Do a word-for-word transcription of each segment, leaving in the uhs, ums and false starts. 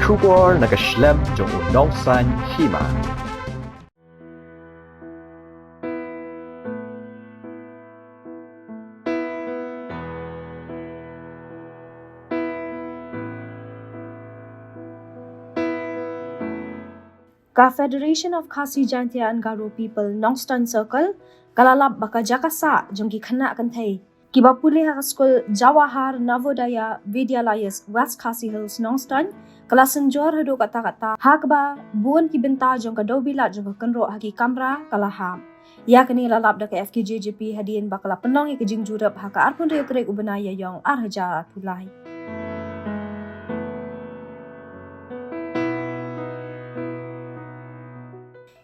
Khubor na ka shlem jong u nongsan hima. Ka Federation of Khasi Jaintia and Garo People Nongstoiñ Circle ka la lap ba ka jaka sah jong ki khynnah kynthei kiba pule ha ka skul Jawahar Navodaya Vidyalaya West Khasi Hills Nongstoiñ ka la synjor haduh katta katta, ha kaba bun ki bynta jong ka dewbilat jong ka kynroh ha ki kamra ka la hap. Ïa kane la lap da ka F K J G P hadien ba ka la pynlong ïa ka jingjurip ha ka arphew hynriew tarik u bnai Ïaïong ar hajar arphew lai.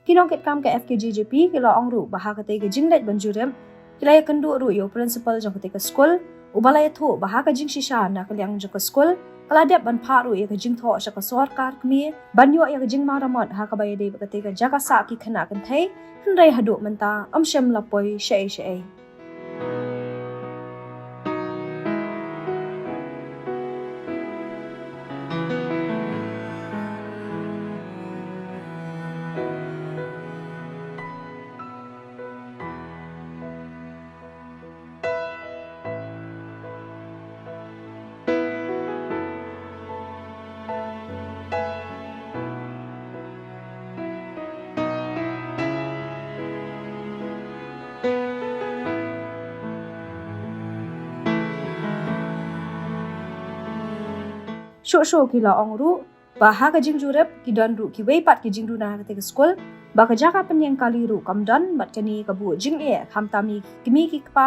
Ki nongkitkam ka F K J G P ki la ong ruh ba ha katei ka jingleit ban jurip ki la ïakynduh ruh ïa u principal jong katei ka skul, uba la ïathuh ba ha ka jingshisha na ka liang jong ka skul ka la dep ban phah ruh ïa ka jingthoh sha ka sorkar kmie ban ïoh ïa ka jingmaramot ha kaba ïadei bad katei ka jaka sah ki khynnah kynthei, hynrei haduh mynta ym shym la poi shaei shaei. Shuh shuh ki la ong ruh ba ha ka jingjurip ki don ruh kiwei pat ki jingduna ha katei ka skul, ba ka jaka pynïeng kali ruh kam don bad kane ka buh jingeh khamtam ïa ki kmie ki kpa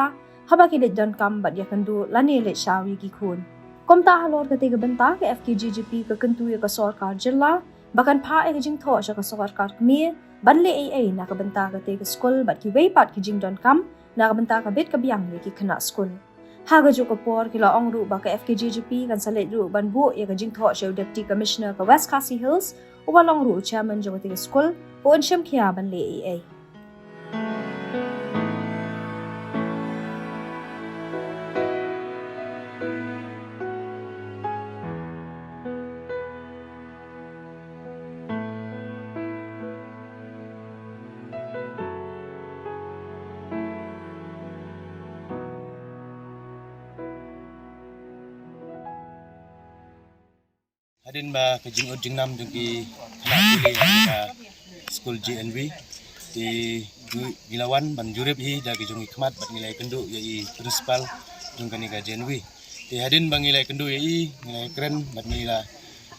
haba ki leit donkam bad ïakynduh lane leit shaw ïa ki khun. Kumta halor katei ka bynta ka F K J G P ka kyntu ïa ka sorkar jylla ba kan phah ïa ka jingthoh sha ka sorkar kmie ban leh ei ei na ka bynta katei ka skul bad kiwei pat ki jingdonkam na ka bynta ka bit ka biang ïa ki khynnah skul. Ha kajuh ka por ki la ong ruh ba ka F K J G P kan sa leit ruh ban buh ïa ka jingthoh sha u Deputy Commissioner ka West Khasi Hills, uba long ruh u chairman jong katei ka skul, ba un shim khia ban leh ei ei. Hadien ba ka jingud jingnam jong ki khynnah pule ha ka skul J N V, te ngi, ngi la wan ban jurip hi da ki jong ki khmat bad ngi la ïakynduh ïa i principal jong kane ka J N V. Te hadien ba ngi la ïakynduh ïa i, ngi la ïakren bad ngi la,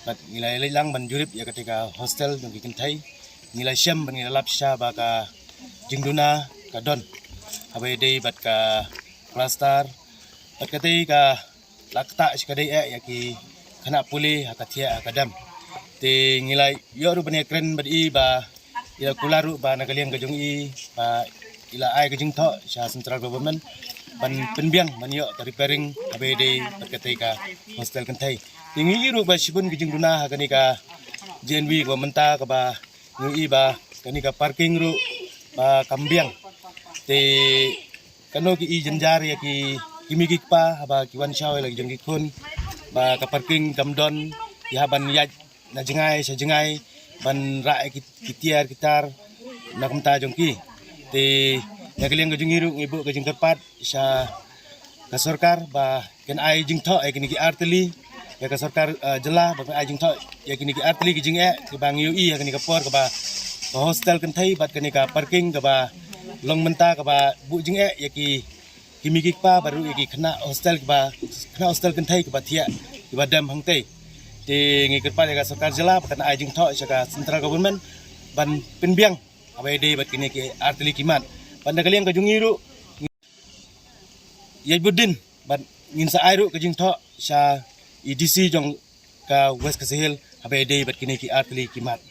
bad ngi la leit lang ban jurip ïa katei ka hostel jong ki kynthei. Ngi la shem bad ngi la lap shisha ba ka jingduna ka don haba ïadei bad ka plaster bad katei ka la ktah shi ka dei eh ïa ki khynnah pule ha ka thiah ha ka dam. Te ngi la ïoh ruh ban ïakren bad i ba i la kular ruh ba na ka liang ka jong i ba i la ai ka jingthoh sha central government ban pynbiang ban ïoh ka repairing haba ïadei bad katei ka hostel kynthei. Te ngi i ruh ba shibun ka jingduna ha kane ka J N V kaba mynta kaba ngi i ba kane ka parking ruh ba kam biang. Te kano ki i jynjar ïa ki, ki kmie ki kpa haba ki wan shaw ïa la ki jong ki khun ba ka parking kam don, ki hap ban ïaid na jngai sha jngai ban rah ïa ki, ki tiar ki tar na kumta jong ki. Te na ka liang ka jong ngi ruh ngi buh ka jingkyrpad sha ka sorkar ba kan ai jingthoh ïa kine ki artylli, ïa ka sorkar, eh, jylla ba kan ai jingthoh ïa kine ki artylli ki jingeh kiba ngi ïohi ha kane ka por kaba ka hostel kynthei bad kane ka parking kaba long mynta kaba buh jingeh ïa ki, ki kmie ki kpa bad ruh ïa ki khynnah hostel kiba, khynnah hostel kynthei kiba thiah kiba dem hangtei. Te ngi kyrpad ïa ka sorkar jylla ba kan ai jingthoh sha ka central government ban pynbiang haba ïadei bad kine ki artylli ki mat. Bad na ka liang ka jong ngi ruh ïa bud dien bad ngin sa ai ruh ka jingthoh sha i D C jong ka West Khasi Hills haba ïadei bad kine ki artylli ki mat.